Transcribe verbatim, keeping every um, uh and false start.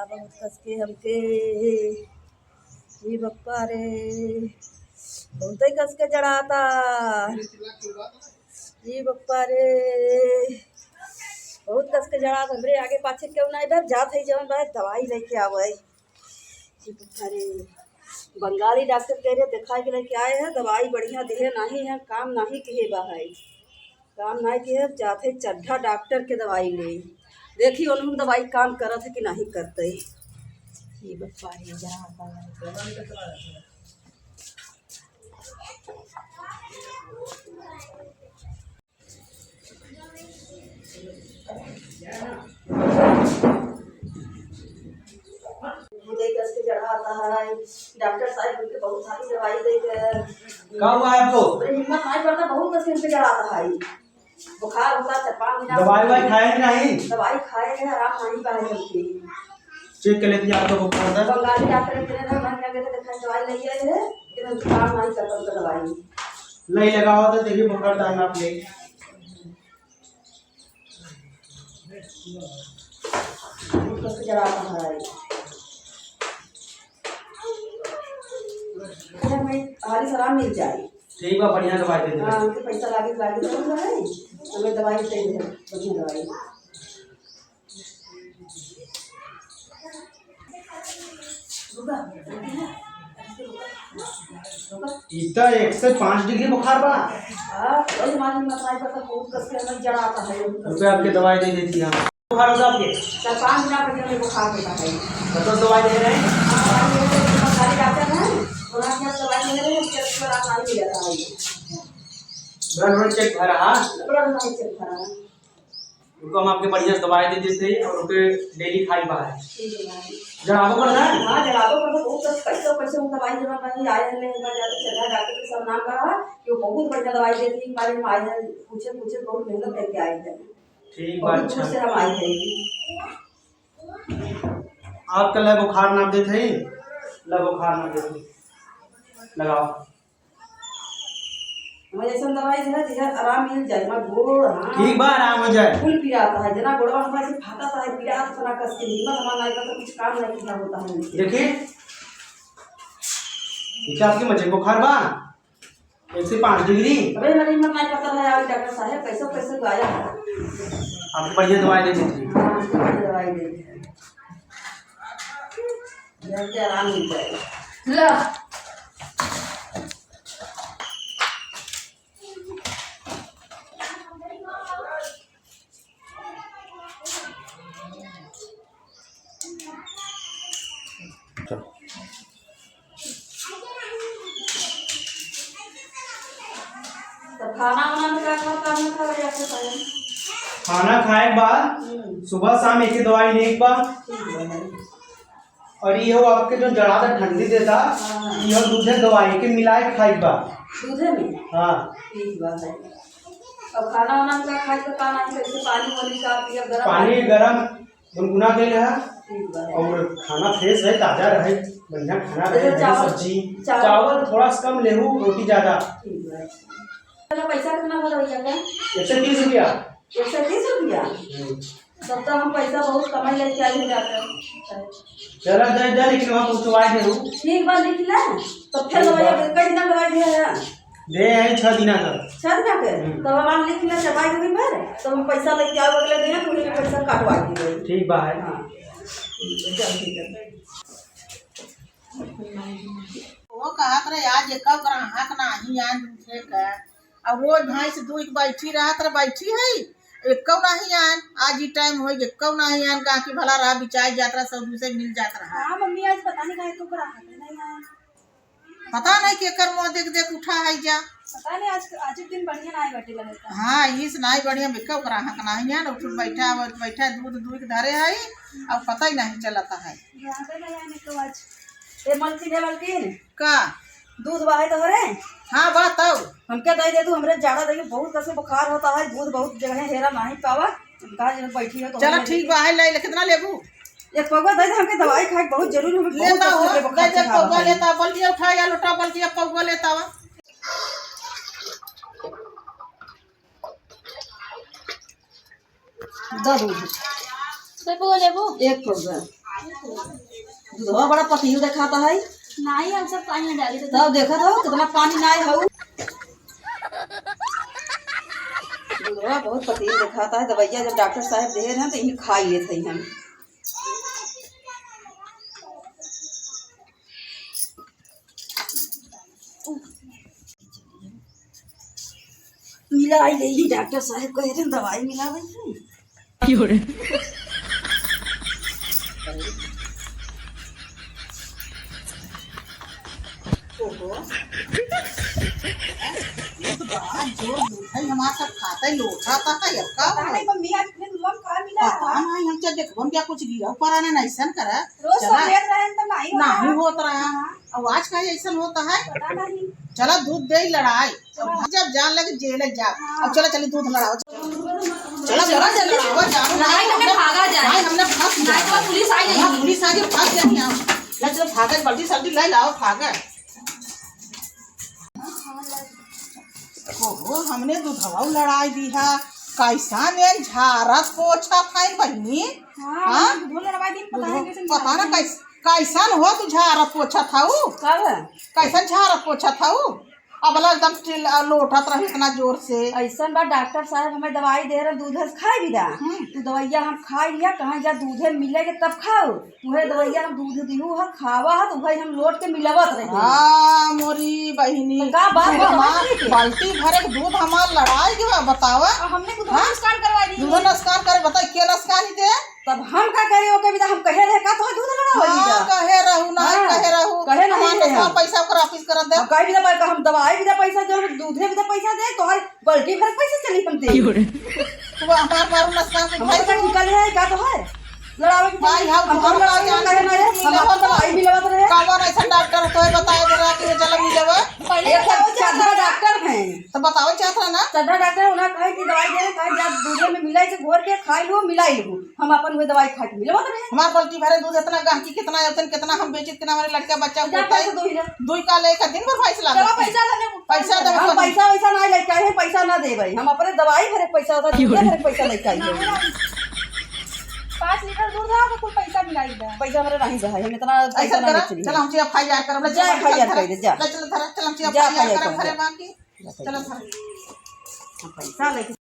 बहुत कस के हमके, ई बप्पा रे, बहुते कस के जड़ाता। ई बप्पा रे, बहुत कस के जड़ाता। हमरे आगे पाछे केहू नाहीं बा, जात है जवन बा, दवाई लेके आवे। ई बप्पा रे, बंगाली डॉक्टर कह रहे, दिखाई के लेके आए हैं, दवाई बढ़िया दिहे नाहीं है, काम नाहीं किहे बा है। काम नाहीं किहे, जात है चड्ढा डॉक्टर के दवाई ले। देखी उन्होंने दवाई काम करत है कि नाहीं करते। ई बप्पा रे, जड़ाता है। दे कस के चढ़ाता है। डॉक्टर साहब हमके बहुत सारी दवाई दे के। का हुआ है आपको? अरे हिम्मत नहीं पड़ता, बहुत कस के हमके चढ़ाता है। बुखार होता, चार पाँच दिन दवाई वाई खाए कि नहीं? दवाई खाए हैं, आराम नहीं पाए हमके। चेक कर लेती आपका बुखार था। बंगाली डॉक्टर के ना मन लगे तो दिखाई दवाई ले आए हैं, लेकिन हमके काम नहीं करता उनका दवाई। नहीं लगावा तो देखिए बुखार था आप ले। बहुत कस के जड़ाता है। हमें हाली से आराम मिल जाए। ठीक बा, बढ़िया दवाई दे दे। हाँ, हमके पैसा लागे, लागे जरूर है, हमें दवाई चाहिए, बढ़िया दवाई। इतना एक सौ पाँच डिग्री बुखार बा। हाँ, वही मालूम ना, भाई, पता बहुत कस के हमें जड़ाता है, बहुत कस रुपये आपके दवाई दे देती हम। बुखार होता आपके? चार पाँच दिन आपके में बुखार होता है। तो, तो दवाई दे रहे हैं? हाँ, दवाई दे रहे हैं, सरकारी डॉक्टर हैं, वहाँ से हम दवाई ले रहे हैं, उसके बाद आराम नहीं मिल जाता है। ब्लड, ब्लड चेक भरा, हाँ? ब्लड नहीं चेक भरा। उनको हम आपके बढ़िया से दवाई दे देते हैं और उनके डेली खाई बा है। ठीक है भाई। जड़ाबो करता है? हाँ, जड़ाबो करता है। बहुत पैसा, पैसा हम दवाई जमा करने आए हैं, लेकिन जाके चढ़ा डॉक्टर के सब नाम कहा कि वो बहुत बढ़िया दवाई देती है, बारे में आए हैं, पूछे, पूछे, बहुत मेहनत करके आए हैं। ठीक बहुत बात, दूर अच्छा। से हम आए हैं। आपका ले बुखार नाप देते हैं, ले बुखार नाप देते हैं, लगाओ। हमारे ऐसा दवाई जो है, जिधर आराम मिल जाए, हमारा गोड़, हाँ, ठीक बा, आराम हो जाए। फुल पिराता है, जना गोड़वा हमारे से फाटा सा है, पिरात सा ना कस के, हिम्मत हमारा नहीं करता, कुछ काम नहीं किया होता है हमसे। देखिए, ये क्या आपके मजे बुखार बा? एक सौ पाँच डिग्री। अबे, हमारी हिम्मत नहीं करता है, यार, डॉक्टर साहब, कैसे, कैसे आया है? आपको बढ़िया दवाई दे देते हैं। हाँ, आपको बढ़िया दवाई दे देते हैं। घर के आराम मिल जाएगा। ला। तो खाना वाना में का का करना था या फिर खाना? खाना खाए के बाद हम्म। सुबह शाम एक ही दवाई लेके बाद ठीक है। और ये हो आपके जो जड़ा था ठंडी देता, हाँ। ये हो दूध है दवाई के मिलाए के खाए के बाद। दूधे में? हाँ। ठीक बात है। अब खाना वाना का खाए के का नहीं, कैसे पानी वानी का पिया, गरम पानी पानी? गरम गुनगुना के लिहा ठीक बा। और खाना फ्रेश रहे, ताजा रहे, बढ़िया खाना रहे, जैसे हरी चावल, सब्जी, चावल। चावल थोड़ा सा कम लेहू, रोटी ज्यादा। ठीक बा। चलो, पैसा कितना भला भैया का? एक सौ तीस रुपया। एक सौ तीस रुपया? हम्म। तब तो हम पैसा बहुत कमाई लेके आई हूँ डॉक्टर। चला, दे दे, लेकिन वहाँ पहुँचवा देहू। ठीक बा, लिख ले। तो फिर ठीक बा। दवाई, कई दिन दवाई दिया है? दे आई छह दिना का। छह दिना के? हम्म। तब हमार लिख ले, चपाई के दिन भर, तो हम पैसा लेके आओ अगले दिन, तो उन्हीं के पैसा काटवा के दे। ठीक बा है। हाँ। ठीक है, ठीक है। वो कहत रहे, आज एको ग्राहक नाही आन दूसरे का, और रोज भैंस दुई के बैठी रहत रहे, बैठी है, एको नाही आन। आज ई टाइम होई, एको नाही आन, कहा कि भला रहा, बिचाई जात रहा, सब दूसरे मिल जात रहा। हाँ मम्मी, आज पता नहीं काहे एको ग्राहक नहीं आया। पता नहीं केकर मुँह देख देख उठा है जा। पता नहीं आज, आज एक दिन बढ़िया नाई बाटे लगता। हाँ, इस नाई बढ़िया बिका ग्राहक नहीं है ना, उठ बैठा, बैठा दूध दूध धरे है, अब पता ही नहीं चलता है। ग्राहक नहीं आने तो आज। ए मलकिन, ए मलकिन। का? दूध बा है तोहरे? हाँ, बा तब। हमके दे दे तू, हमरे ज्यादा दे, बहुत कसे बुखार होता है, दूध बहुत जगह हेरा नहीं पावा। हम कहा जब बैठी है तो चलो हमरे ठीक बा, है ले, ले, कितना लेबू? एक पौवा दे दे, हमके दवाई खाए के बहुत जरूरी है, बहुत लेता हो, कष्ट से बुखार दे दे, चढ़ा पौवा है। लेता, बल्टिया उठा या लोटा, बल्टिया, पौवा लेता वा। दे दो। कै पौवा लेबू? एक पौवा। दूधवा बड़ा पतली देखात है। नाहीं, हम सब पानी में डाली तो तब देखत हो, कितना पानी नाहीं हउ। दूधवा बहुत पतली देखात है। दवाइया जब डॉक्टर साहब देहे रहे, तो यही खाई लेत हई हम। मिलाई ले, ये डॉक्टर साहब कहे रहे, दवाई मिलावे के। क्यों रे? ओहो। ये तो बड़ा जोर दूध है, हमार सब खाते लोटा था, अब का पता नहीं, मम्मी आज इतने दूधवा में का मिला पता है? नहीं, हम क्या देखबो, क्या कुछ गिरा पड़ा ना, ऐसन करा। रोज चला। सब लेत रहे तो नहीं होता। नहीं होत रहा। हाँ। अब आज का ऐसन होता है? पता नहीं। चला, दूध दे लड़ाई। अब जब जान लगे जेल जा। हाँ। अब चला, चली दूध लड़ाओ। चला, चला, चला, लड़ाओ, जाओ। लड़ाई करने भागा जाए। भाई, हमने फंस गया। नहीं तो पुलिस आई हाँ, नहीं। पुलिस आ गई, फंस गया यहाँ। ले चलो, भागे, बल्टी सल्टी ले लाओ, भागे। ओहो, हमने दूधवा लड़ाई दी है। कैसा ने झारत पोछत है बहिनी? हाँ, हाँ? दूधवा लड़ाई दी, पता नहीं कैसे पता ना लड़ाई। कैस-, कैसन हो तू झारत पोछत हऊ? कब? कैसन झारत पोछत हऊ? अबला एकदम चिल-, लोटत रही इतना जोर से। ऐसन बा, डॉक्टर साहब हमें दवाई दे रहे, दूध से खाए भी दा। हम्म। तू दवाइया हम खाई लिया, कहाँ जा दूधे मिले के तब खाओ। उहे दवाइया हम दूध दिहू ह, खावा ह, तो उहे हम लोट के मिलावत रही। हाँ, मोरी बहिनी, तो का बात दूध बा, हमार समझ लेके? बाल्टी भरे के दूध हमार लड़ाई के बा, बतावा। और हमने दूध हाँ? नुकसान करवा दी। दूध नुकसान करे, बताई के नुकसान ही दे? तब हम का करे, ओके भी तो हम कहे रहे, का तो दूध लड़ावा दी हाँ, जा? कहे रहू, ना हाँ, कहे रहू। कहे नहीं हमार रहे तो हम। पैसा ओकर वापिस कर दे। हम कहे भी तो, हम दवाई भी तो पैसा, जो दूधे भी तो पैसा दे, तो हर बाल्टी भर पैसा चली हम दे। क्यों रे? तू हमार मारू नुकसान के हम भाई तो तू। निकल है, का तो है? लड़ावे के भाई, हम हम घर लड़ावे लड़ावे के कहे ना रे, हम मिलावत अपन रहे। दवाई मिलावत रहे। कौन ऐसा डॉक्टर तो है, बताए दे रहा कि ये चलो मिलावा। पहले एक बताओ चड्ढा चाहता डॉक्टर हैं। तो बताओ चाहत रहा ना। चड्ढा डॉक्टर उन्हें कहे कि दवाई दे रहे, कहे जब दूधे में मिलाई से घोर के खाई लो, मिलाई लो। हम अपन वो दवाई खा के मिलावत रहे। हमार बाल्टी भरे दूध इतना गाहकी कितना है, उतन कितना हम बेचित, कितना हमारे लड़का बच्चा तो जा होता है। पैसा दो ही ना। दुई का लेकर दिन भर भैंस लागत चलो है। पैसा दे। पैसा दे हम अपन। पैसा वैसा नहीं लेके आए हैं, पैसा ना दे भाई। हम अपने दवाई भरे पैसा होता, क्यों दूध रे? भरे पैसा लेके आए हैं। पाँच लीटर दूध है, आपको कोई पैसा मिलाई दे। पैसा हमारे नहीं दे, हम इतना पैसा ऐसा नहीं करा, चली। चल हम जी एफ आई आर करब, ले जा चल, एफ आई आर चल, कर दे, जा। ले चल, धरा, चल हम जी एफ आई आर जा एफ आई आर करब, कर घरे दे। बाकी। चल धरा। हम पैसा लेके